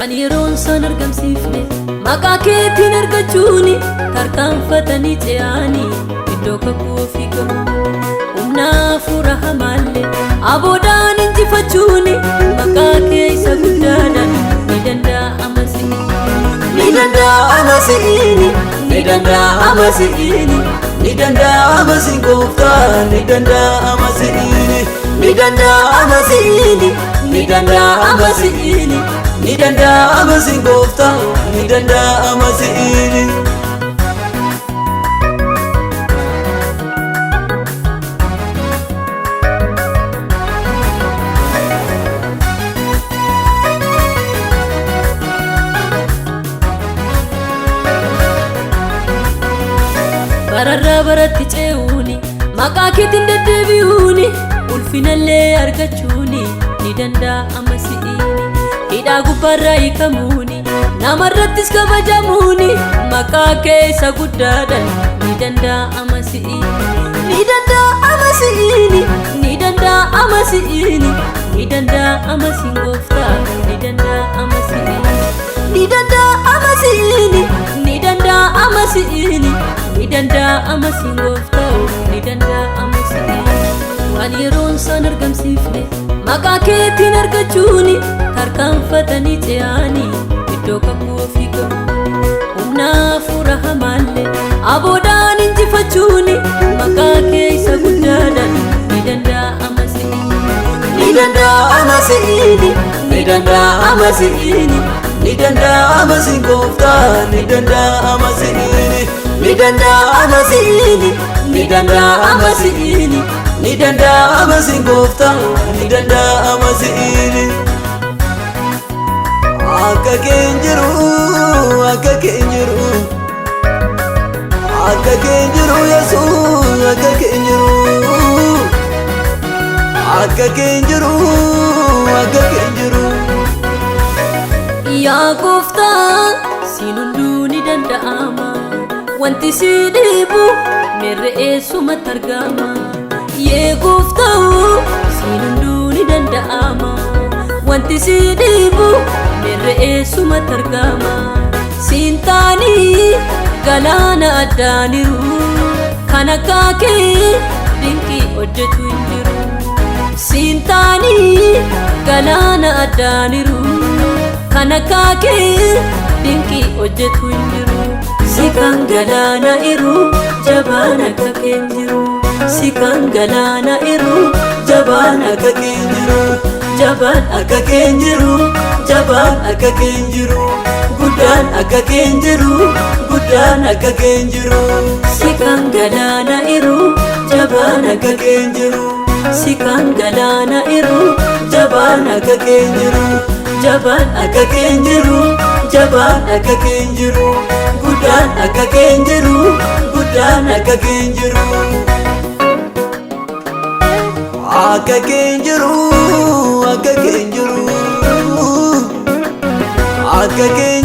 Waan yeroon isaan argamsiifne maqaa keetiin argachuuni tarkaanfatanii ce'anii iddoo kakuu ofii gahu. Humna hafuura hamaallee aboodaan injifachuuni maqaa kee isa guddaadhaan ni danda'ama si'i. Ni danda'ama si'iini, ni danda'ama si'iini, ni danda'ama siin gooftaa, ni danda'ama si'iini, ni danda'ama si'iini, ni danda'ama si'iini, ni danda'ama siin gooftaa, ni danda'ama si'iini. Bararraa baratti ce'uuni maqaa keetiin deddeebi'uuni ulfinallee argachuuni ni danda'ama si'iini. Hidhaa gubbaarraa hiikamuuni namarrattis kabajamuuni maqaa kee isa guddaadhaan ni danda'ama si'iini. Ni danda'ama si'iini, ni danda'ama si'iini, ni danda'ama siin gooftaa, ni danda'ama si'iini. Ni danda'ama si'iini, ni danda'ama si'iini, ni danda'ama siin gooftaa, ni danda'ama si'iini. Waan yeroon isaan argamsiifne maqaa keetiin argachuuni tarkaanfatanii ce'anii iddoo kakuu ofii gahu. Humna hafuura hamaallee aboodaan injifachuuni maqaa kee isa guddaadhaan ni danda'ama si'iini. Ni danda'ama si'iini, ni danda'ama si'iini, ni danda'ama siin gooftaa, ni danda'ama si'iini, ni danda'ama si'iini, ni danda'ama si'iini, ni danda'ama siin gooftaa, ni danda'ama si'iini. Akka kee hin jiru, akka kee hin jiru, akka kee hin jiru Yesuus, akka kee hin jiru. Akka kee hin jiru, akka kee hin jiru. Yaa gooftaa, siin hunduu ni danda'ama. Wanti si dhibu meerre eessumatti argama? Yee gooftaa, siin hunduu ni danda'ama. Wanti si dhibu meerre eessumatti argama? Siin taanii galaana addaaniru kan akka kee dinqii hojjetu hin jiru. Siin taanii galaana addaaniru kan akka kee dinqii hojjetu hin jiru. Si kan galaana iru jabaan akka kee hin jiru. Si kan galaana iru Jabaan akka kee hin jiru, jabaan akka kee hin jiru, jabaan akka kee hin jiru, guddaan akka kee hin jiru, guddaan akka kee hin jiru. Si kan galaana iru Jabaan jabaan akka kee hin jiru, si kan galaana iru jabaan akka kee hin jiru, jabaan akka kee hin jiru, jabaan akka kee hin jiru, guddaan akka kee hin jiru, guddaan akka kee hin jiru. Akka kee hin jiru, akka kee hin jiru, akka kee hin